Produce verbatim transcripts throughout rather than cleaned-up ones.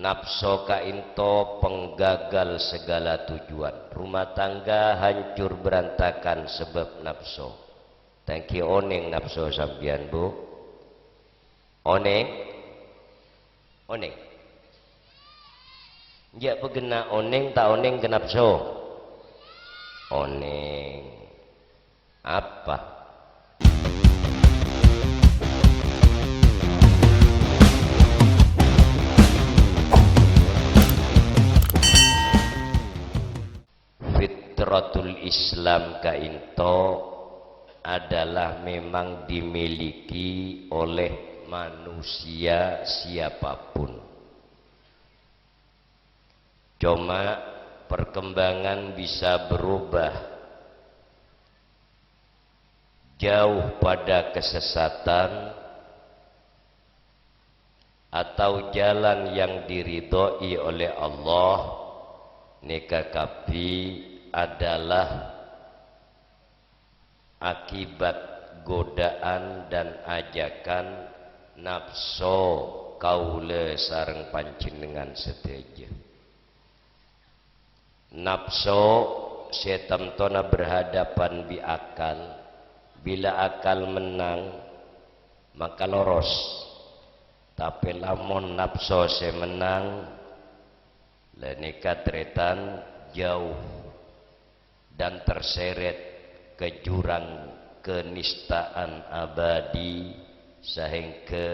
Napso ka'ento penggagal segala tujuan. Rumah tangga hancur berantakan sebab napso. Ta' ènggi onèng napso sampèyan, Bu? Onèng? Onèng. Jhâ' paghenna onèng ta' onèng ka napso? Onèng. Apa? Fitratul Islam ka'ento adalah memang dimiliki oleh manusia siapapun. Coma perkembangan bisa berubah jauh pada kesesatan atau jalan yang diridhoi oleh Allah, nèka kabbhi adalah akibat godaan dan ajakan napso kaulâ sareng panjhennengngan sadhâjâ. Napso sè tanto berhadapan bi' akal. Bilâ akal mennang, maka loros. Tapè lamon napso sè mennang, la nèka tarètan jauh dan terseret ke jurang kenistaan abadi, sahèngghâ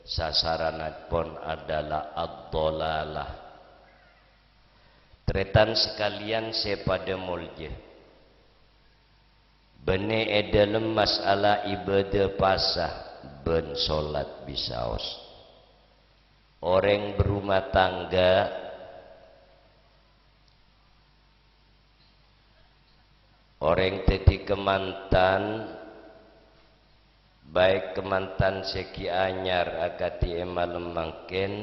sasarannèpon adalah ad-dhalalah. Tarètan sakalèyan sè padâ molja, bânnè è dhâlem mas'ala ibâdâ pasa bân solat bisaos. Orèng berumah tangga, orèng dhâddhi kamantan, baik kamantan sè ghi' anyar akadhi è malem mangkèn,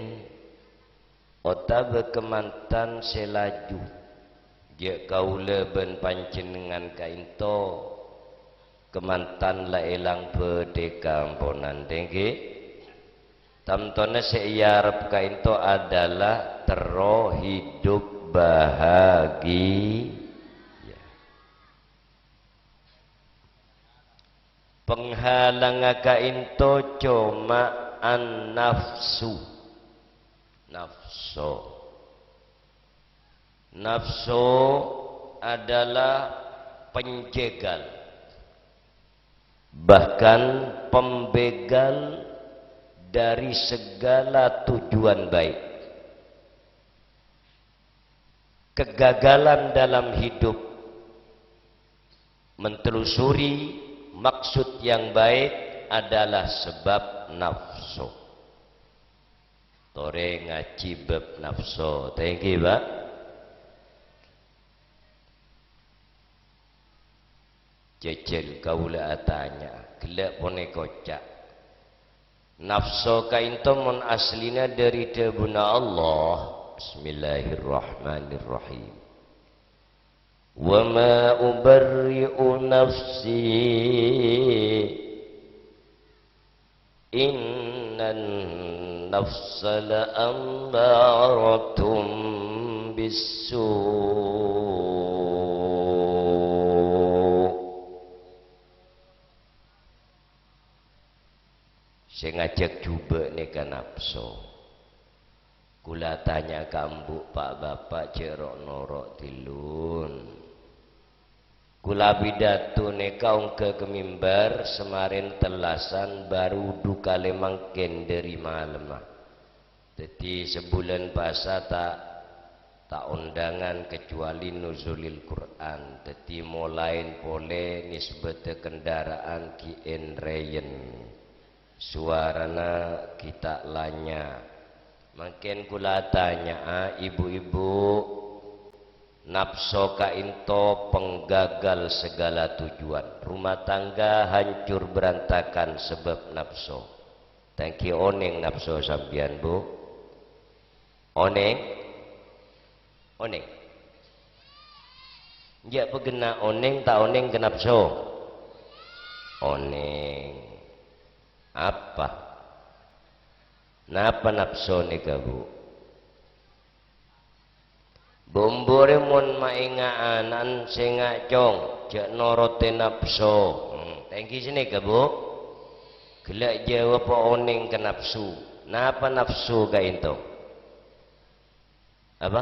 otabâ kamantan sè laju, jhâ' kaulâ bân panjhennengngan ka'ento, kamantan la èlang bâdâ è kamponan, ta' ènggi? Tantona sè èarep ka'ento adalah terro hidup bahagia. Panghalangnga ka'ento coma an-nafsu. Nafso. Nafsu adalah penjegal, bahkan pembegal dari segala tujuan baik. Kegagalan dalam hidup mentelusuri maksud yang baik adalah sebab nafsu. Torè ngajhi bab nafsu. Ta' ènggi, Pak? Jhâjhâl kaulâ atanya'a, ghellâ' ponè koca'. Nafsu ka'ento mon aslina dhâri dhâbuna Allah. Bismillahirrahmanirrahim. "Wa ma ubarri'u nafsi, innan nafsa la'ammaratun bissu'." Sè ngajhâk jhubâ' nèka napso. Kaulâ atanya'a ka embu' pa'-bapa' jhâ' ro'-noro' dhillun. Kaulâ apidato nèka ongghâ ka mimbar samarèn tellasan bâru wudu kalè mangkèn dhâri malemma. Dhâddhi, sabulân pasa ta', ta' ondangan kecuali nuzulil Qur'an. Dhâddhi, molaèn polè nisbâddhâ kendaraan ghi' ènrèyèn. Sowarana ghi' ta' lanya. Mangkèn kaulâ atanya'a, ibu-ibu, napso ka'ento penggagal segala tujuan. Rumah tangga hancur berantakan sebab napso. Ta' ènggi onèng napso sampèyan, Bu? Onèng? Onèng. Jhâ' paghenna onèng ta' onèng ka napso? Onèng. Apa? Napa napso nèka, Bu? Bu'-embu' rè mon maènga' ana'na sè ngacong, jhâ' norote napso. Hmm, ta' ènggi sanèka, Bu'? Ghellâ' jâwâb onèng ka napso. Napa napso ka'ènto? Apa?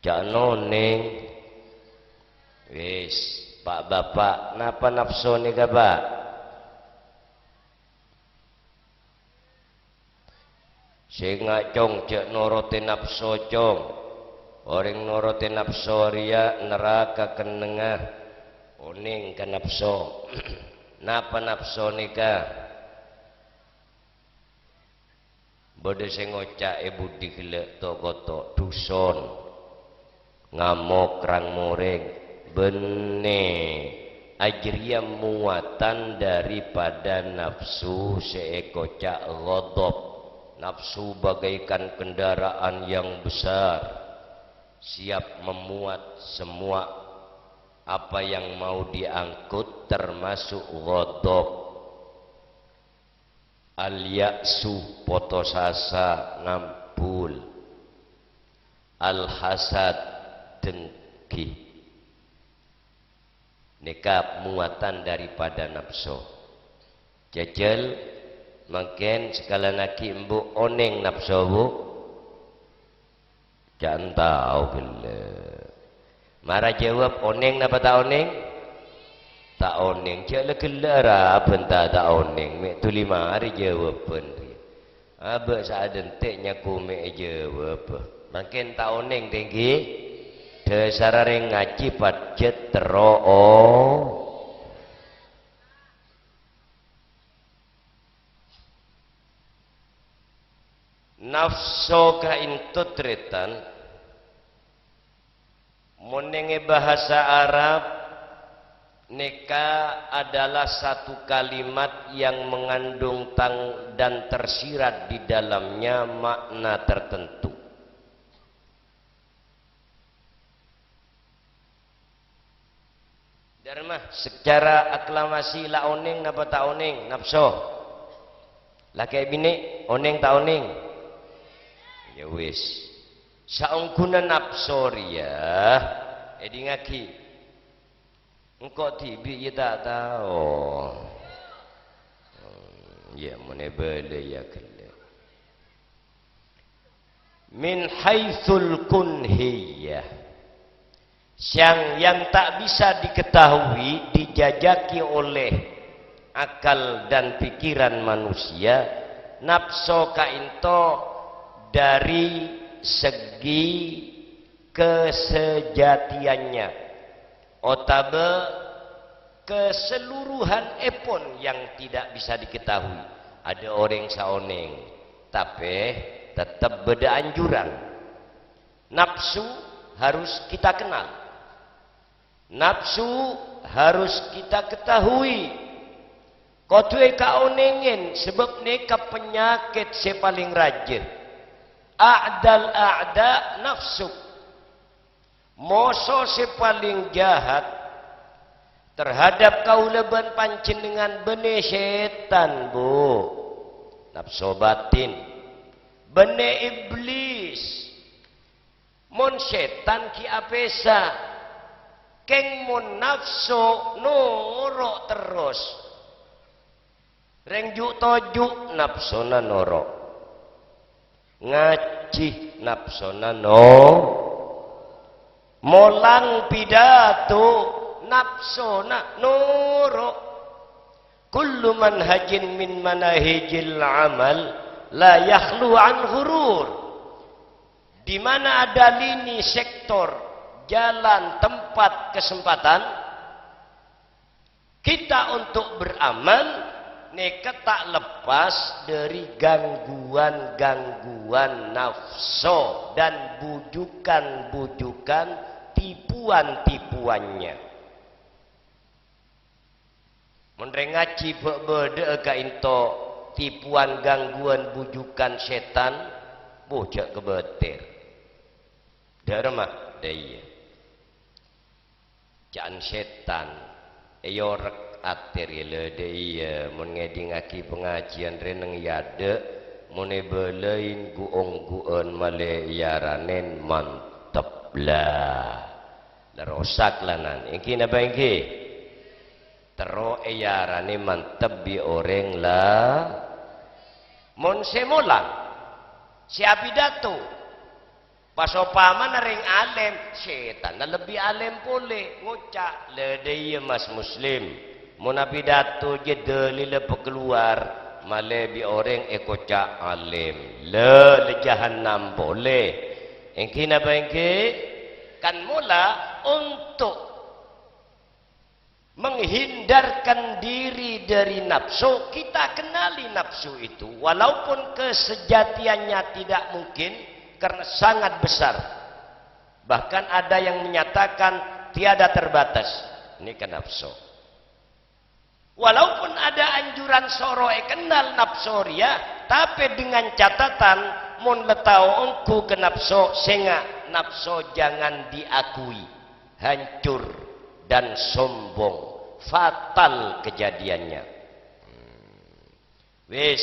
Jhâ' nonèng. Wis, Pa'-bapa', napa napso nèka, Pa'? Sè ngacong jhâ' norote napso, Cong. Orèng norote napso rèya naraka kennengnga. Onèng ka napso. Napa napso nèka? Bâdâ sè ngoca' è budi ghellâ' to'-koto', dhuson, ngamok, rang-morèng, bânnè. Ajârèya muatan daripada napso sè èkoca' ghadab. Napso bagaikan kendaraan yang besar, siap memuat semua apa yang mau diangkut, termasuk ghadab. Al-ya'su, potos asa, ngambul. Al-hasad, dengki. Nèka muatan daripada napso. Jhâjhâl, mangkèn sakalèyan aghi' embu' onèng napso, Bu'? Jhâ' entao ghellâ'. Mara jâwâb, onèng napa ta' onèng? Ta' onèng. Jhâ' la ghellâ' ra bân ta', ta' onèng. Mè' dhuli marè jâwâbhân rèya. Abâ' saaḍâ' ente' nyakomè'è jâwâb. Mangkèn ta' onèng, ta' ènggi? Dhâsarra rèng ngajhi pajhât terro o. Napso ka'ènto, tarètan, mon neng è bahasa Arab, nèka adalah satu kalimat yang mengandung tang-, dan tersirat di dalamnya makna tertentu. Dârma, secara aklamasi la onèng napa ta' onèng napso? Lakè' binè' onèng ta' onèng? Ya wis. Saongghuna napso rèya, èdingngaghi. Engko' dhibi' ya ta' tao. Hmm, ya, mon èbâlâ ya ghellâ'. Min haitsul kunhiyah. Yang, yang tak bisa diketahui, dijajaki oleh akal dan pikiran manusia, napso ka'ènto dari segi kesejatiannya, otabâ keseluruhanèpon yang tidak bisa diketahui. Ada orèng saonèng, tapè teptep bâdâ anjuran. Napsu harus kita kenal. Napsu harus kita ketahui. Kodhu èkaonèngè, sabâb nèka panyakèt sè palèng rajâ. A'dal a'da nafsuk. Moso sè palèng jahat terhadap kaulâ bân panjhennengngan bânnè sètan, Bu'. Napso batin. Bânnè iblis. Mon sètan ghi' apèsa, kèng mon napso noro' terros. Rèng ju'-toju' napsona noro'. Ngajhi napsona no-, molang pidato napsona noro'. Kullu manhajin min manahijil amal la yakhlu an ghurur. Di mana ada lini, sektor, jalan, tempat, kesempatan, kita untuk beramal, nèka ta' lepas dari gangguan-gangguan nafsu dan bujukan-bujukan, tipuan-tipuannya. Mon rèng ngajhi bâ-, bâdâ'â ka'ènto tipuan, gangguan, bujukan sètan, bu, jhâ' kabâter. Dârma, dâ' iyâ. Ca'na sètan, èyorek atè rèya, la dâ' iyâ, mon ngèdingngaghi pangajiyân rèya neng è adâ', Mon èbâlâi ghu-ongghu'ân malè èaranè mantep la. La rosak la nan. Èngghi napa èngghi? Terro èaranè mantep bi' orèng la. Mon sè mola, sè apidato, pas opamana rèng alèm, sètanna lebbi alèm polè, ngoca', "La dâ' iyâ, Mas Muslim, mon apidato jâ dâlilla pakalowar, malè bi' orèng èkoca' alèm." La, la jahannam polè. Èngghi napa èngghi? Kan mola untuk menghindarkan diri dari nafsu, kita kenali nafsu itu, walaupun kesejatiannya tidak mungkin karena sangat besar. Bahkan ada yang menyatakan tiada terbatas. Ini kan nafsu. Walaupun ada anjuran soro èkennal nafsu rèya, tapè dengan catatan, mon la tao ongghu ka nafsu, sènga' nafsu jangan diakui. Hancur dan sombong, fatal kejadiannya. Wis,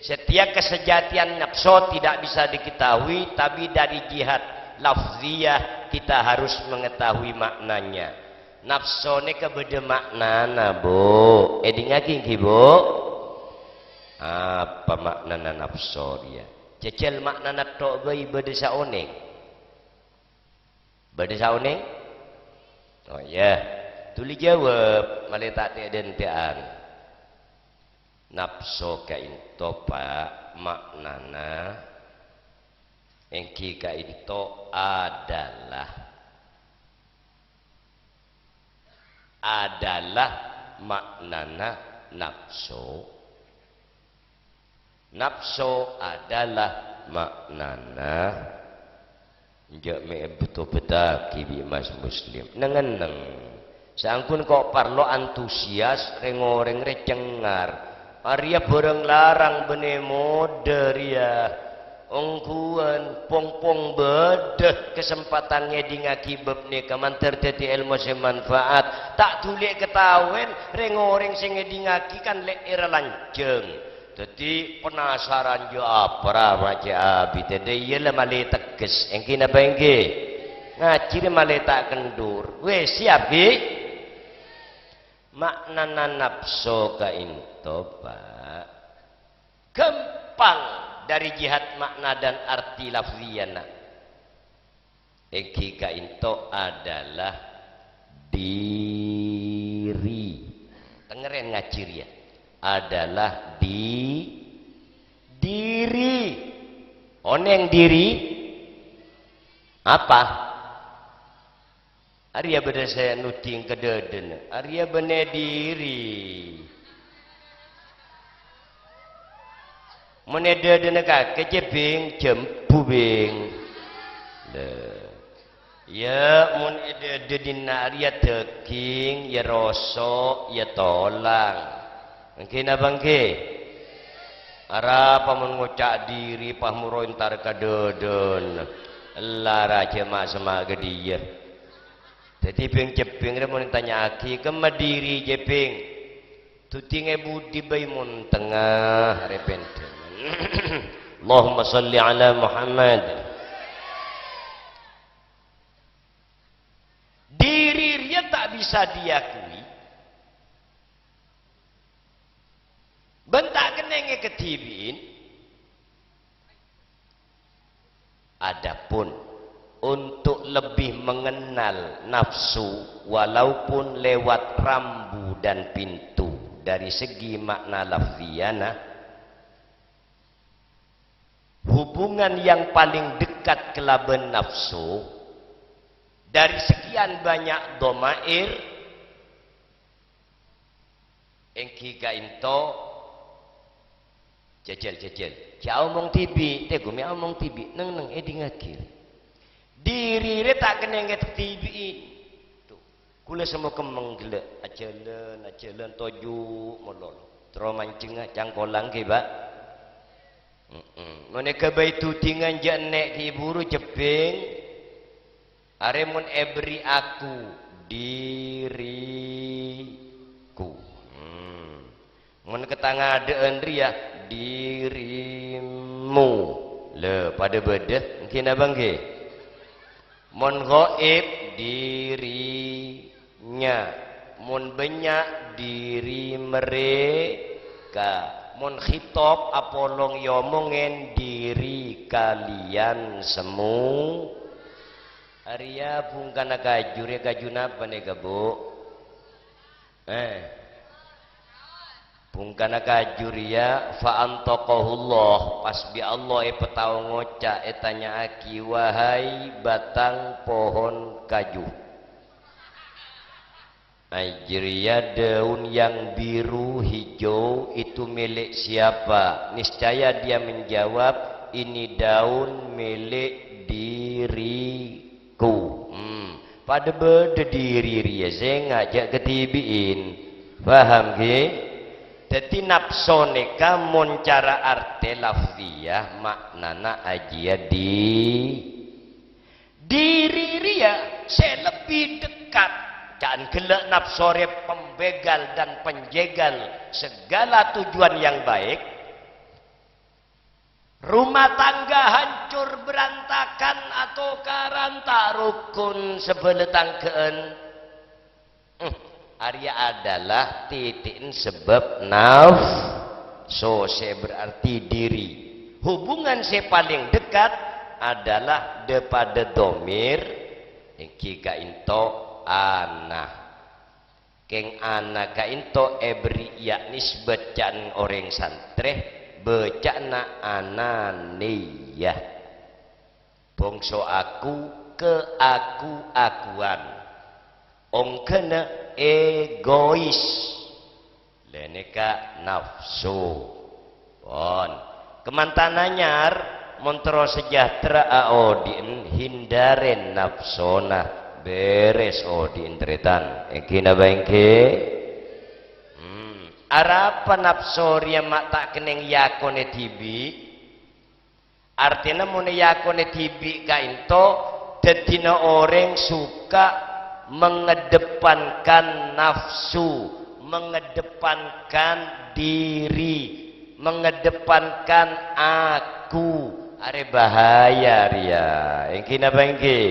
setiap kesejatian nafsu tidak bisa diketahui, tapi dari jihad lafziyah kita harus mengetahui maknanya. Nafsu nèka bâdâ maknana, Bu. Èdingngaghi, èngghi, Bu? Apa maknana nafsu rèya? Jhâjhâl maknana tho' bhâi bâdâ saonèng. Bâdâ saonèng? Oh, iyâ. Dhuli jâwâb, malè ta' tè'-dântè'an. Nafsu ka'ènto, Pa', maknana èngghi ka'ènto adalah, adalah maknana nafsu. Nafsu adalah maknana, enjâ' mè' èbhâto-bhâtaghi bi' Mas Muslim. Neng-enneng. Saongghuna ko' parlo antusias, rèng-orèng rè cengngar. Arèya bhârâng larang bânnè modâ rèya. Ongghuwân, pong-pong bâdâ kasempadhân ngèdingngaghi bab nèka, mandhâr dhâddhi èlmo sè manfaat. Ta' dhuli èkataowèn, rèng-orèng sè ngèdingngaghi kan lè' èra lanjhâng. Dhâddhi penasaran, "Jâ' apa ra ma' cè' abidhâ?" Dâ' iyâ la malè tegghes. Èngghi napa èngghi? Ngajhi rè malè ta' kendhur. Wis, siap, ghi? Maknana nafsu ka'ènto, Pa'. Ghâmpang dâri jihad makna dan arti lafziyana. Èngghi ka'ènto adalah diri. Tengngèrèn ngajhi rèya. Adalah di-, diri. Onèng diri? Apa? Arèya bâdâ sè noding ka dâdâna. Arèya bânnè diri. Mon è dâdâna kakè, cè' bhing, jhâmbhu, bhing. Lè. Iyâ, mon è dâdâ dinna' arèya dhâghing, iyâ roso', iyâ tolang. Èngghi napa èngghi? Arapa mon ngoca' diri pas moro entar ka dâdâna? Ella ra jhâ' ma'-semma' ghâdhiyâ. Dhâddhi bhing-jhebbhing rè mon ètanya'aghi, "Kemma diri, jhebbhing?" Dhudhing è budi bhâi mon tengnga, arè pendhâ. Allahumma shalli ala Muhammad. Diri rèya ta' bisa diakui, bân ta' kennèng èkadhibi'in. Adapun untuk lebih mengenal nafsu, walaupun lewat rambu dan pintu, dari segi makna lafziyana, hubungan yang paling dekat kelaban nafsu, dari sekian banyak dhamair, èngghi ka'ènto, jhâjhâl, jhâjhâl. Jhâ' omong dhibi', tèghumè omong dhibi', neng-enneng èdingngaghi. Diri rè ta' kennèng èdhibi'in. Tuh, kaulâ semmo kemmeng ghellâ', ajhâlân, ajhâlân toju' mololo. Terro manjhengnga cangkolang ghi, Pa'. Mm-mm. Mon èghâbây dhudhingan jhâ' ennè' ghi' buru jhebbhing. Arè mon èberri' aku, diriku. Hmm. Mon katangadhâ'ân rèya, dirim. Mu. Lè, padâ bâdâ, èngghi napa èngghi? Mon ghaib, dirinya. Mon bânnya', diri mereka. Mon khitab apolong èomongè, diri kalian semu-, Arèya bungkana kaju rèya, kaju napa nèka, Bu? Eh. Bungkana kaju rèya, fa antaqahullah, pas bi' Allah èpatao ngoca', ètanya'aghi, "Wahai batang pohon kaju, ajriya daun yang biru hijau itu milik siapa?" Niscaya dia menjawab, "Ini daun milik diri." Ku. Hmm. Padâ bâdâ diri rèya sè ngajhâk kadhibi'in. Paham, ghi? Dhâddhi, nafsu nèka mon cara artè lafziyah, ma'nana ajiyâ di-, diri rèya sè lebbi dekat. Ca'na ghellâ' nafsu rè pembegal dan penjegal segala tujuan yang baik. Rumah tangga hancur berantakan, atokaran ta' rokon, sabâlâ tangghâ'ân. Hmm, arèya adalah titi'en sabâb nafsu, sè berarti diri. Hubungan sè palèng dekat adalah dâ-, padâ dhamir, èngghi ka'ènto ana. Kèng ana ka'ènto èberri' ya nisbat ca'na orèng santrè, bâca'na ananiyah. Bhungsu aku, keaku-akuan. Ongghâna egois. Lè nèka nafsu. Pon. Kèmantana anyar, mon terro sejahtera aodi'en, hindarè nafsona, bherres odi'en, tarètan. Èngghi napa èngghi? Hmm. Arapa nafsu rèya ma' ta' kennèng èakonè dhibi'? Artèna mon èakonè dhibi' ka'ènto, dhâddhina orèng suka mengedepankan nafsu, mengedepankan diri, mengedepankan aku. Arè bahaya rèya. Èngghi napa èngghi?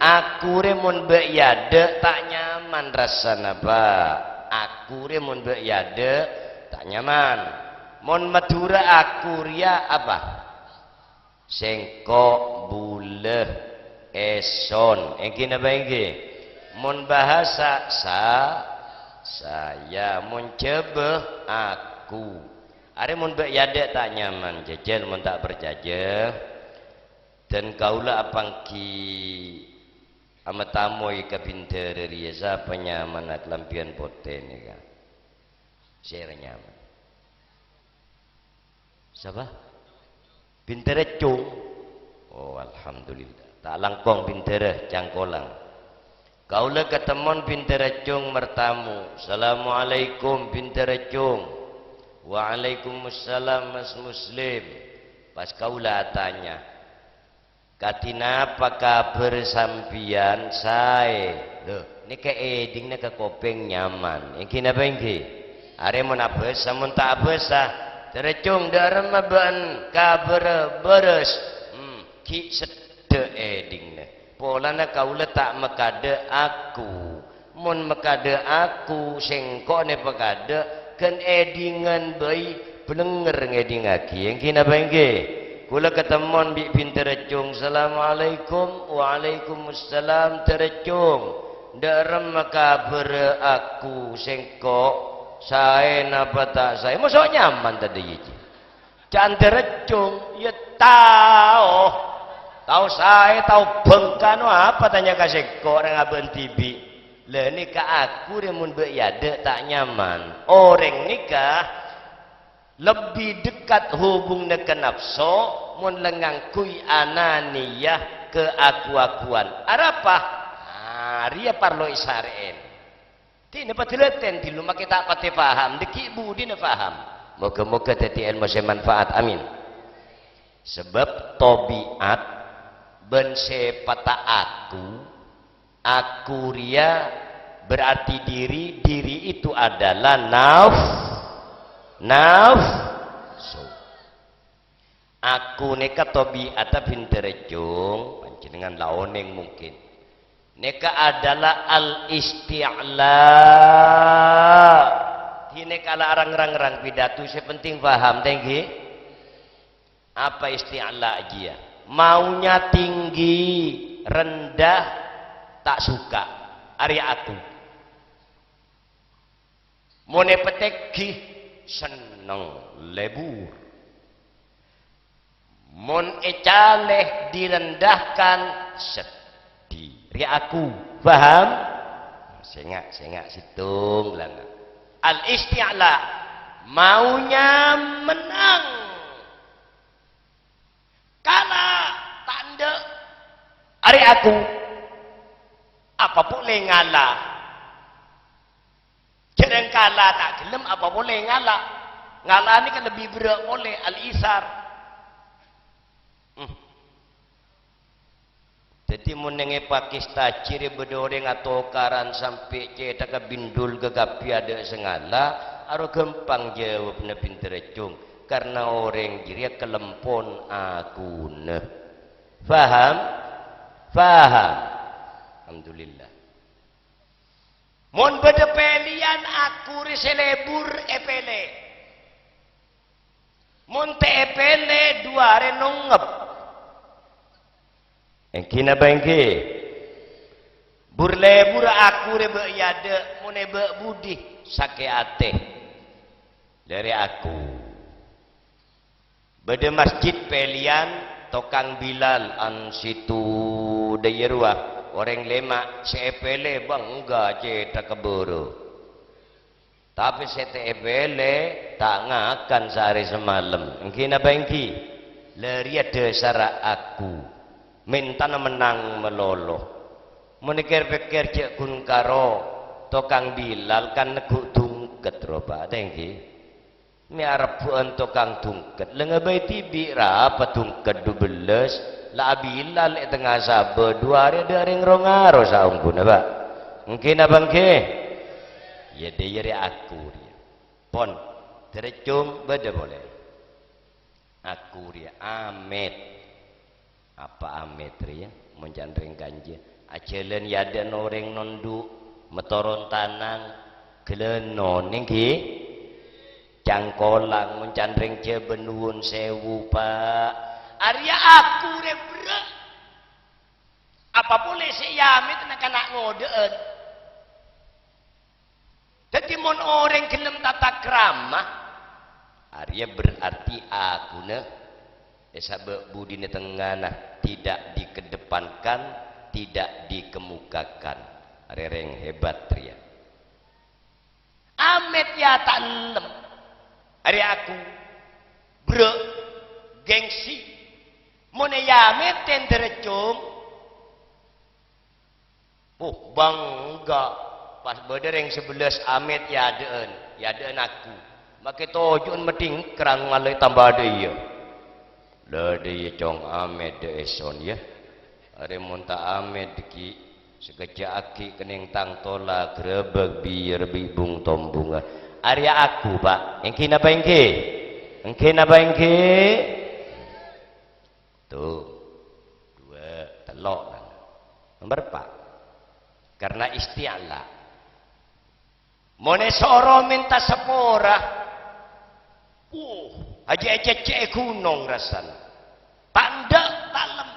Aku rè mon bâ' è adâ' ta' nyaman rassana, Pak. Aku rè mon bâ' è adâ' ta' nyaman. Mon Madhurâ aku rèya apa? Sèngko', bulâ, èson. Èngghi napa èngghi? Mon bahasa, sa-, saya. Mon Jhâbâ, aku. Arè mon bâ' è adâ' ta' nyaman, jhâjhâl mon ta' parcajâ. Dan kaulâ apangghi amatamoy ka bhindhârâ rèya, sapa nyamana kalambhiyân potè nèka? Sèra nyaman. Sapa? Bhindhârâ Cung. Oh, alhamdulillah. Ta' langkong bhindhârâ Cangkolang. Kaulâ katemmon bhindhârâ Cung martamu. "Assalamualaikum, bhindhârâ Cung." "Waalaikumsalam, Mas Muslim." Pas kaulâ atanya, "Kadhi napa kabhâr sampèyan, saè?" Lho, nèka èdingna ka kopèng nyaman. Èngghi napa èngghi? Arè mon abhâsa, mon ta' abhâsa, "Dârâ Cung, dâ' remma bâ'en kabhârâ bârâs?" Hmm, ghi' seddhâ èdingna. Polana kaulâ ta' makadâ' aku. Mon makadâ' aku, sèngko' nè pakadâ', ghân èdingân bhâi, bâlengnger ngèdingngaghi. Èngghi napa èngghi? Kaulâ katemmon bi' bhindhârâ Cung. "Assalamualaikum." "Waalaikumsalam, Dârâ Cung. Dâ' remma kabhârâ aku, sèngko'? Saè napa ta' saè?" Moso nyaman tadâ' iyâ, Ji? Ca'na Dârâ Cung, "Iyâ tao. Tao saè, tao bhângkano apa tanya ka sèngko' rèng abâ'na dhibi'." Lha nèka aku rè mon bâ' è adâ' ta' nyaman. Orèng nèka lebbi dekat hubunganna ka nafsu, mon la ngangghuy ananiyah, keaku-akuan. Arapa? Ah, rèya parlo èsarè'è. Dinah padâ latèn, dilo makè ta' patè paham, dâgghi' budina paham. Moga-moga dhâddhi èlmo sè manfaat. Amin. Sabâb tabi'at bân sèpatta aku, aku rèya berarti diri, diri itu adalah naf-, nafsu. Aku nèka tabi'atta bhender, Cong, panjhennengngan la onèng mungkin. Nèka adalah al-isti'la. Ghi nèka la rang-rang-rang pidato sè penting paham, ta' ènggi? Apa isti'la jiyâ? Maunya tinggi, rendah, ta' suka. Arèya aku. Mon èpatèngghi, senneng, lebur. Mon ècalè, direndahkan, sedih. Rèya aku. Paham? Sènga', sènga', sèttong, lana. Al-isti'la. Maunya menang. Kala, ta' endâ'. Arèya aku. Apa polè ngala? Jhârâng kala ta' ghellem, apa polè ngala? Ngala nèka lebbi berrâ' polè, al-isar. Hmm. Dhâddhi, mon neng è Pakistan jârèya bâdâ orèng atokaran sampè' cèthagghâ bindul ghâ kabbhi adâ' sè ngala, aro ghâmpang jâwâbbhâ bhender, Cong, karna orèng jârèya kalempon akuna. Paham? Paham? Alhamdulillah. Mon bâdâ pèlèyan, aku rè sè lebur èpèlè. Mon ta' èpèlè, duwâ arè nongngep. Ènggi napa ènggi? Bur-lebur aku rè bâ' è adâ', mon è bâ' budi, sakè' atè. Dâri aku. Bâdâ masjid pèlèyan tokang Bilal, an situ dâ' iyâ rowa, orèng lèma' sè èpèlè bângghâ cèthagghâ bârâ. Tapè sè ta' èpèlè ta' ngakan saarè samalem. Ènggi napa ènggi? La rèya dhâsarra aku. Mentana mennang malolo. Mon èkèr-pèkkèr jhâ' ghun karo tokang Bilal kan neggu' dungket ropa, ta' ènggi? Mè' arebbhu'ân tokang dungket, la ngabâi dhibi' ra apa dungket dubellâs, la abilal è tengnga sabâ, duwâ arè adâ' orèng ro-ngaro saongghuna, Pak. Ènggi napa ènggi? Iyâ, dâ' iyâ rè aku rèya. Pon, dâri Cong bâdâ polè. Aku rèya Amèt. Apa Amèt rèya? Mon can rèng kanjâ. Ajhâlân è adâ'na orèng nondhu', matoron tanang, ghâlânon, ènggi? Cangkolang, mon can rèng Jhâbâ nuwun sèwu, Pak. Arèya aku rè berrâ'. Apa polè sè èamèt na'-kana' ngodâ'ân? Dhâddhi, mon orèng ghellem tata krama, arèya berarti akuna è sabâ' budina tengngana tidak dikedepankan, tidak dikemukakan. Arèya rèng hebat rèya. Amèt ya ta' ellem. Arèya aku. Berrâ'. Gengsi. Mon èamèt tèndhârâ, Cong. Oh, bangga. Pas bâdâ rèng sabellâs amèt è adâ'ân, è adâ'ân aku. Makè toju'ân madhingkrang malè tamba dâ' iyâ. La dâ' iyâ, Cong, amèt dâ' èson, yâ. Arè mon ta' amèt ghi', sakejjhâ' aghi' kennèng tang tola grâbâk biyâr bi' bung-tombungnga. Arèya aku, Pak. Ènggi napa ènggi? Ènggi napa ènggi? Tuh. Duwâ', tello', kan. Nomer empa'. Karna isti'la. Mon èsoro mènta sapora, wuh, ajâ ècècè'è ghunong rassana. Ta' endâ', ta' ellem.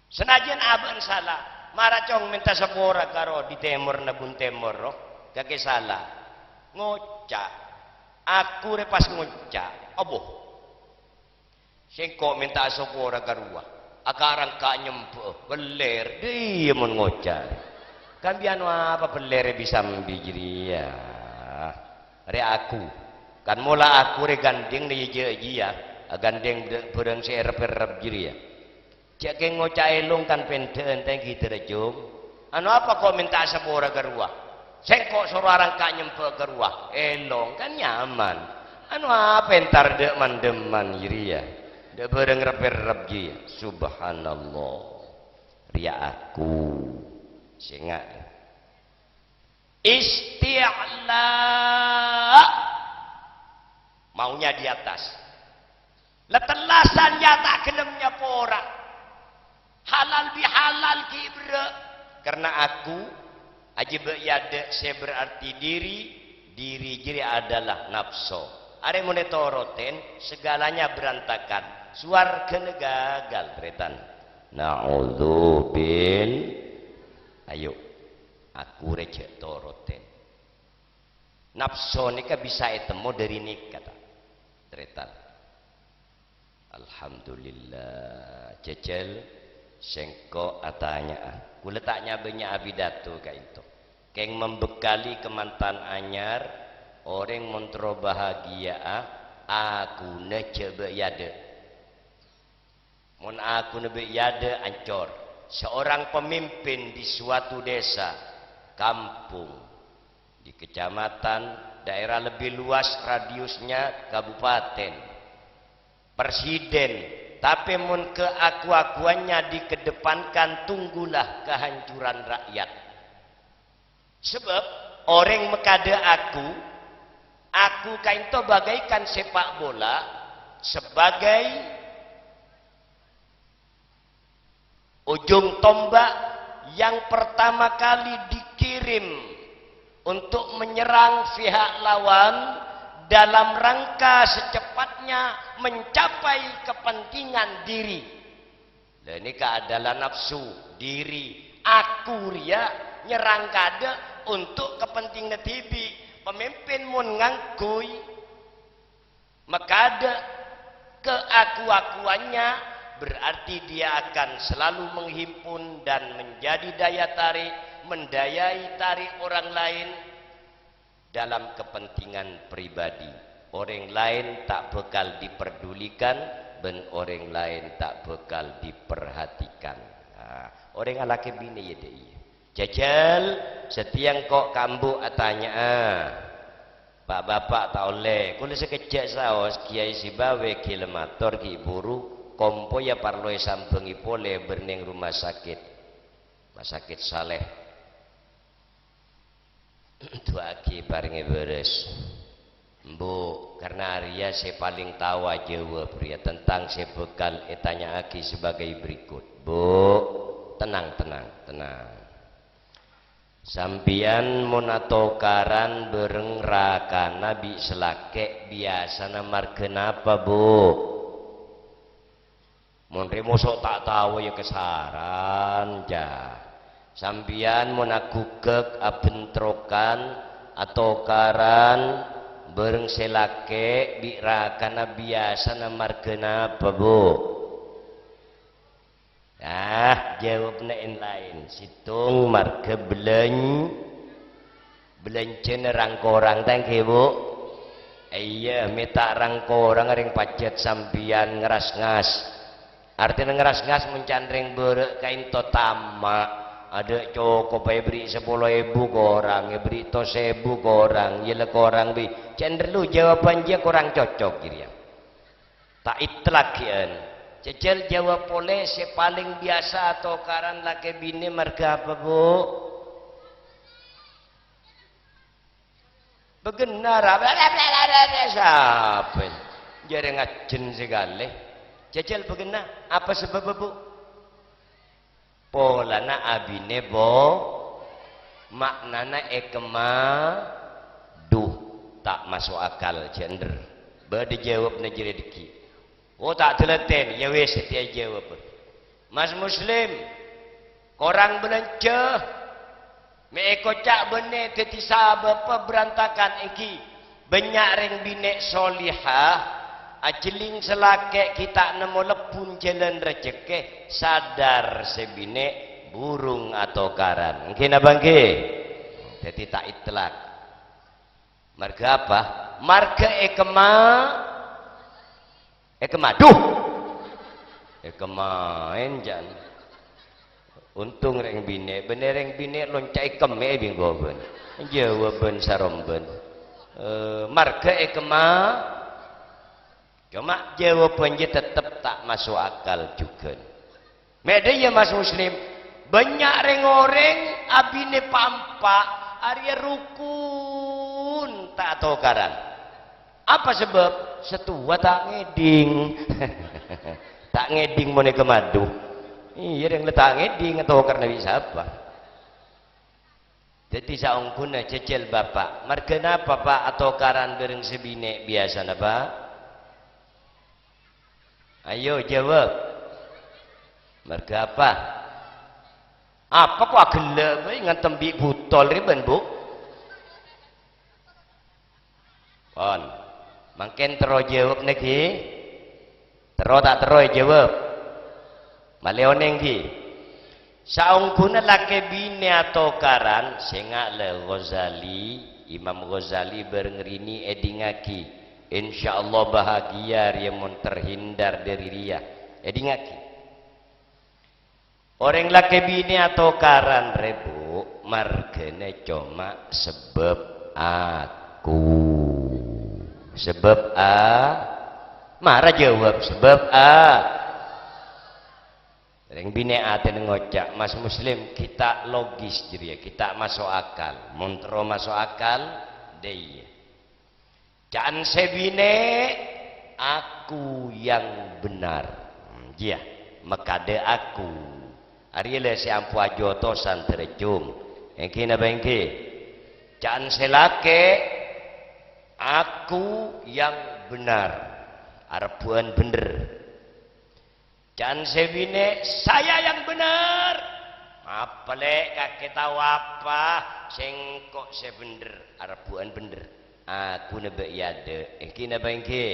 Sanajjân abâ'na sala, mara cong mènta sapora karo di tèmor na bun tèmor, ro, kakè sala. Ngoca'. Aku rè pas ngoca'. Abo. Sèngko' mènta sapora ka rowa, akarangka' nyembâ'â, bellèr, dâ' iyâ mon ngoca'. Kan bi' anu apa bellèrrè bi' sambi jârèya? Rè aku. Kan mola aku rè ghândhèng nè jâ' jiyâ, aghândhèng bâ-, bârâng sè èrrep-èrrep jârèya. Jâ' kèng ngoca' èlong kan pèndhâ'ân tèngghi dârâjung. Anu apa ko' mènta sapora ka rowa? Sèngko' soro arangka' nyembâ ka rowa. Èlong, kan nyaman. Anu apa entar dâ' man-dâmman jârèya? Dâ' bârâng rep-èrrep jiyâ. Subhanallah. Rèya aku. Sènga'. Isti'la. Maunya di atas. La tellasan ya ta' gelem nyapora. Halal bihalal ghi' berrâ'. Karena aku, ajâ bâ' yadâ' sè berarti diri, diri jârèya adalah napso. Arè mon ètoroten, segalanya berantakan. Sowarghâna gagal, tarètan. Na'udzubil-, ayo, aku rè jhâ' toroten. Napso nèka bisa ètemmo dâri nèka, ta'? Tarètan. Alhamdulillah, jhâjhâl sèngko' atanya'a. Kaulâ ta' nya-bânya'a pidato ka'ènto. Kèng membekali kamantan anyar, orèng mon terro bahagia'a, akuna jhâ' bâ' yadâ'. Mon akuna bâ' yadâ', ancor. Seorang pemimpin di suatu desa, kampung, di kecamatan, daerah lebih luas radiusnya kabupaten, presiden, tapè mon keaku-akuannya dikedepankan, tunggulah kehancuran rakyat. Sabâb orèng makadâ' aku, aku ka'ènto bagaikan sepak bola, sebagai ujung tombak yang pertama kali dikirim untuk menyerang pihak lawan dalam rangka secepatnya mencapai kepentingan diri. Lah, nèka adalah nafsu, diri, aku rèya nyerang kadâ' untuk kepentinganna dhibi'. Pemimpin mon ngangghuy makadâ' keaku-akuannya, berarti dia akan selalu menghimpun dan menjadi daya tarik, mendayai tarik orang lain dalam kepentingan pribadi. Orèng laèn ta' bhâkal diperdulikan, bân orèng laèn ta' bhâkal diperhatikan. Nah, orèng alakè binè yâ dâ' iyâ. Jhâjhâl, satèya engko' ka embu' atanya'a. Pa'-bapa' ta' ollè. Kaulâ sakejjhâ' saos, Kèyaè Sibawa ghi' la mator ghi' buru, kompoyya parlo èsambhângi polè bârnèng rumah sakit. Rumah sakit Saleh. Du'aaghi parèngè bârâs. Embu', karna arèya sè palèng tao ajâwâb rèya tentang sè bhâkal ètanya'aghi sebagai berikut. Bu', tenang, tenang, tenang. Sampèyan mon atokaran bhâreng rakana bi' sè lakè' biyasana marghâ napa, Bu'? Mon rè moso' ta' tao, yâ kasaran, jâ. Sampèyan mon aghugghâk, abentrokan, atokaran bhâreng sè lakè' bi' rakana biyasana marghâ napa, Bu'? Ah, jâwâbbhâ èn-laèn. Sèttong marghâ bâlân-, bâlânjhâna rang-korang, ta' ènggi, Bu'? Iyâ, mè' ta' rang-korang rèng pajhât sampèyan ngrasngas. Artèna ngrasngas mon can rèng bârâ' ka'ènto tama'. Adâ' cokop èbherri' sapolo èbu korang, èbherri' to sèbu korang, iyâ la korang bi'. Cèn rèllu jâwâbbhâ jiyâ korang cocok, jârèya. Ta' itlak ghi'ân. Jhâjhâl jâwâb polè sè palèng biyasa atokaran lakè binè marghâ apa, Bu'? Bâghenna ra-, sapa? Jârèya ngajhân sakalè. Jhâjhâl bâghenna, apa sabâbbhâ, Bu'? Polana abinè bo-, ma'nana èkemma-, duh, ta' maso' akal, jhâ' endher. Bâdâ jâwâbbhâ jârèya dhâggi'. Oh, ta' dâlâtèn, yâ wis, satèya jâwâbbhâ. Mas Muslim, korang bâlânjhâ, mè' èkoca' bânnè dhâddhi sabâbbhâ berantakan ènggi. Bânnya' rèng binè' solihah, ajhelling sè lakè' ghi' ta' nemmo lebbun jhâlân rejhekkè, sadar sè binè' burung atokaran. Ènggi napa ènggi? Dhâddhi ta' itlak. Marghâ apa? Marghâ èkemma-, èkemma-, duh! Èkemmaèn, jân. Ontong rèng binè', bânnè rèng binè' lonca' èkemma'è bi' engko' bân. Jâwâbbhâ sarombân. Eh, marghâ èkemma-, coma jâwâbbhâ jiyâ tettep ta' maso' akal jhughân. Mè' dhâ' iyâ, Mas Muslim, bânnya' rèng-orèng abinè pa'-empa' arèya rukun ta' atokaran. Apa sabâb? Sè towa ta' ngèdhing. Ta' ngèdhing mon èkamadu. Iyâ, rèng la ta' ngèdhing, atokarra bi' sapa? Dhâddhi saongghuna jhâjhâl bapa'. Marghâ napa, Pa', atokaran bhâreng sè binè' biyasana, Pa'? Ayo, jawab. Marghâ apa? Apa kok aghellâ' bhâi ngantem bi' butol rè bân, Bu? Pon. Mangkèn terro jawab nèka. Terro ta' terro èjawab? Malè onèng ghi. Saongghuna lakè binè atokaran, sènga' la Ghazali, Imam Ghazali bhâreng Rini èdhingngaghi. Insyaallah bahagia rèya mon terhindar dhâri rèya. Èdhingngaghi. Orèng lakè binè atokaran rè, Bu, marghâna coma sabâb aku. Sabâb a-, mara jawab, sabâb a-, rèng binè' atèna ngoca', Mas Muslim, ghi' ta' logis jârèya, ghi' ta' maso' akal. Mon terro maso' akal, dâ' iyâ. Ca'na sè binè', "Aku yang benar." Hmm, iyâ, makaddhâ aku. Arèya la sè ampo ajotosan tarèjhung. Èngghi napa èngghi? Ca'na sè lakè', "Aku yang benar." Arebbhu'ân bhendher. Can sè binè', "Saya yang benar." Apa, Lè', kakè tao apa? Sèngko' sè bhendher, arebbhu'ân bhendher. Aku nèbâ' è adâ'. Èngghi napa èngghi?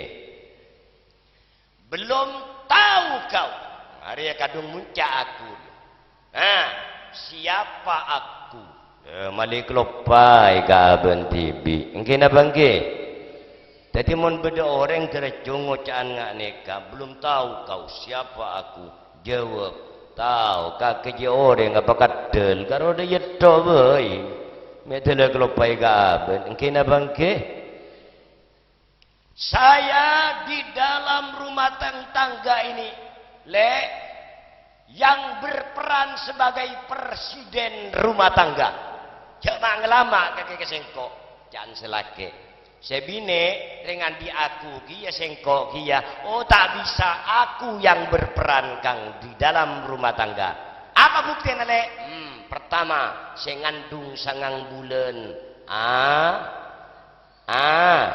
Belum tahu kau. Arèya kadhung monca' aku. Nah, siapa aku? Eh, malè kaloppaè ka abâ'na dhibi'. Èngghi napa èngghi? Dhâddhi, mon bâdâ orèng tarèjhung oca'an nga' nèka, "Belum tahu kau siapa aku?" Jawab, "Tao, kakè jiyâ orèng apa keddhâl, karo dâ' iyâ tho' bhâi." Mè' dâlâ kaloppaè ka abâ'na. Èngghi napa èngghi? Saya di dalam rumah tang-, tangga ini, Lè', yang berperan sebagai presiden rumah tangga. Jhâ' ma' ngalama' kakè ka sèngko', can sè lakè'. Sè binè' rèng andi' aku kèya, sèngko' kèya. Oh, tak bisa, aku yang berperan, Kang, di dalam rumah tangga. Apa buktèna, Lè'? Hmm, pertama, sè ngandung sangang bulân. Ah, Ah,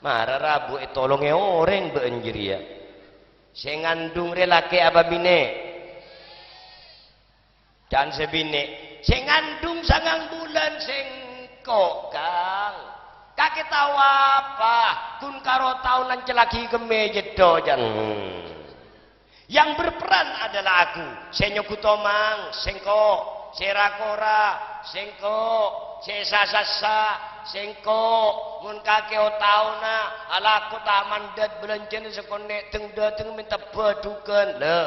mara rabu ètolongè orèng bâ'na jârèya. Sè ngandung rè lakè' apa binè'? Can sè binè'. Sè ngandung sangang bulân sèngko', Kang. Kakè tao apa? Ghun karo tao nancellaghi ghemmè jâddhâ, can. Yang berperan adalah aku. Sè nyoghu tomang, sèngko'. Sè ra-kora, sèngko'. Sè sa-sassa, sèngko'. Mon kakè otaona, alako ta' mandhât bâlânjhâna sakonè' dhâng-dâdhâng mènta bâdhughân. Lè,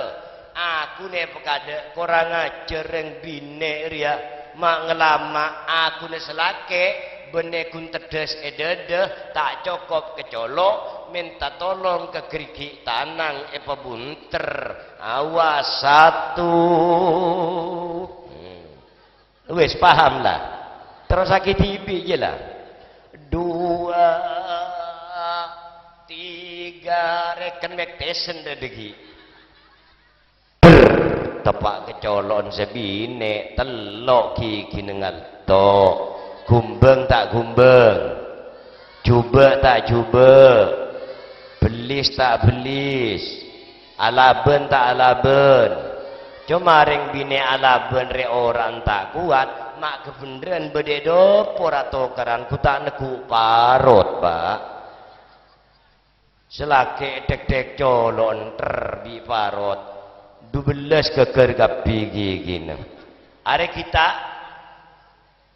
aku nè' pakaddhâ' korang ajhâr rèng binè' rèya. Ma' ngalama' aku nè' sè lakè', bânnè ghun teddhâs è dâdâ, ta' cokop ka colo', mènta tolong ka ghârighi' tanang èpabunter. Awas, satu. Hmm. Wis paham la? Terrosaghi dhibi' jâ la. Dua, tiga, rèken mèktèsen dâdâghi'. Brr, teppa' ka colo'na sè binè', tello' ghighina ngalto'. Gumbâng ta' gumbâng? Jhubâ' ta' jhubâ'? Bellis ta' bellis? Alabân ta' alabân? Coma rèng binè' alabân rè ora'na ta' kowat, ma' kabhendherrân bâdâ è dâpor atokaran, ghu ta' neggu' parot, Pa'. Sè lakè' dhek-dhek colo' enter bi' parot, dubellâs ghâghâr kabbhi ghighina. Arè ghi' ta',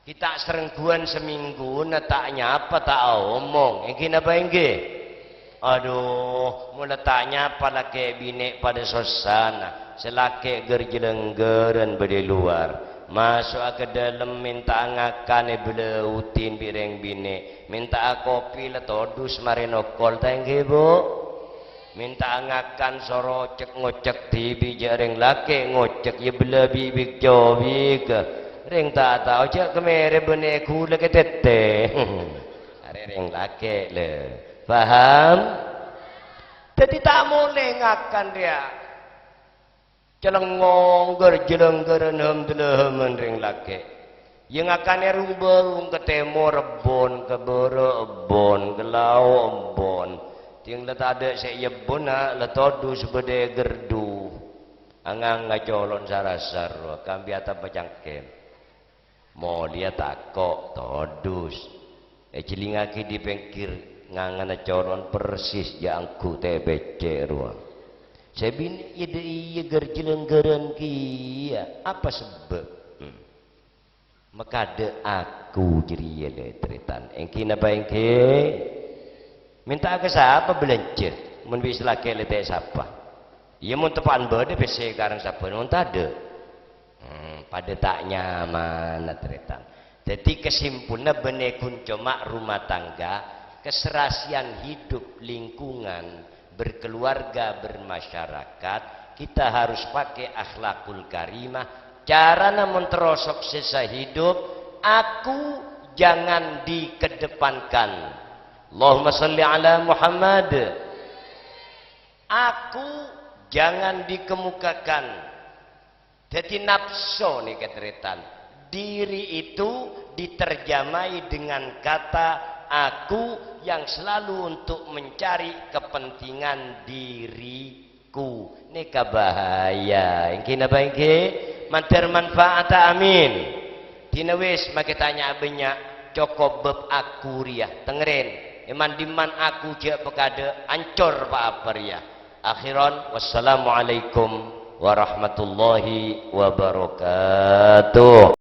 ghi' ta' sarengguwân samènggu, na ta' nyapa, ta' aomong. Èngghi napa èngghi? Adhu, mon la ta' nyapa lakè' binè' padâ sossana. Sè lakè' ghâr-jhâlânggârân bâdâ è lowar. Maso'a ka dâlem mènta'a ngakan èbâlâudhi bi' rèng binè'. Mènta'a kopi la todus marè nokol, ta' èngghi, Bu? Mènta'a ngakan soro cèk-ngocèk dhibi' jâ' rèng lakè' ngocèk, yâ bellâ bi' bik-cobik. Rèng ta' tao jâ' kemèrè bânnè ghulâ ka tèttè. Arè rèng lakè', lè. Paham? Dhâddhi ta' molè ngakan rèya. Calengngong ghâr-jhâlânggârân hem-dâlâhemân rèng lakè'. Iyâ ngakanè rung-bârung, ka tèmor ebbhun, ka bârâ' ebbhun, ka lao' ebbhun. Dhing la tadâ' sè èebbhuna, la todus bâdâ è ghârdhu. Anganga colon sarasar, kambi atamba cangkèm. Molèya tako', todus. Èjhâlingngaghi dâri pèngghir, ngangana colon persis jhâ' angghu tè beccè' rowa. Sè binè' iyâ dâ' iyâ ghâr-jhâlânggârân kèya. Apa sebbhâb? Hmm. Makadâ' aku jârèya, lè, tarètan. Èngghi napa èngghi? Mènta'a ka sapa bâlânjhâ? Mon bi' sè lakè' lè ta' sapa. Iyâ, mon teppa'an bâdâ pèssè karèng sabbhân, mon tadâ'. Hmm, padâ ta' nyamana, tarètan. Dhâddhi, kasimpolna bânnè ghun coma rumah tangga, keserasian hidup, lingkungan, berkeluarga, bermasyarakat, kita harus pakai akhlakul karimah. Carana mon terro suksessa hidup, aku jangan dikedepankan. Allahumma shalli ala Muhammad. Aku jangan dikemukakan. Dhâddhi, nafsu nèka, tarètan. Diri itu diterjemai dengan kata aku yang selalu untuk mencari kepentingan diriku. Nèka bahaya. Èngghi napa èngghi? Mandhâr manfaata, amin. Dhina wis, makè tanya'a bânnya', cokop bab aku rèya. Tengngèrèn, è man-dimman aku jhâ' pakadâ', ancor pa-apa rèya. Akhiran, wassalamualaikum warahmatullahi wabarakatuh.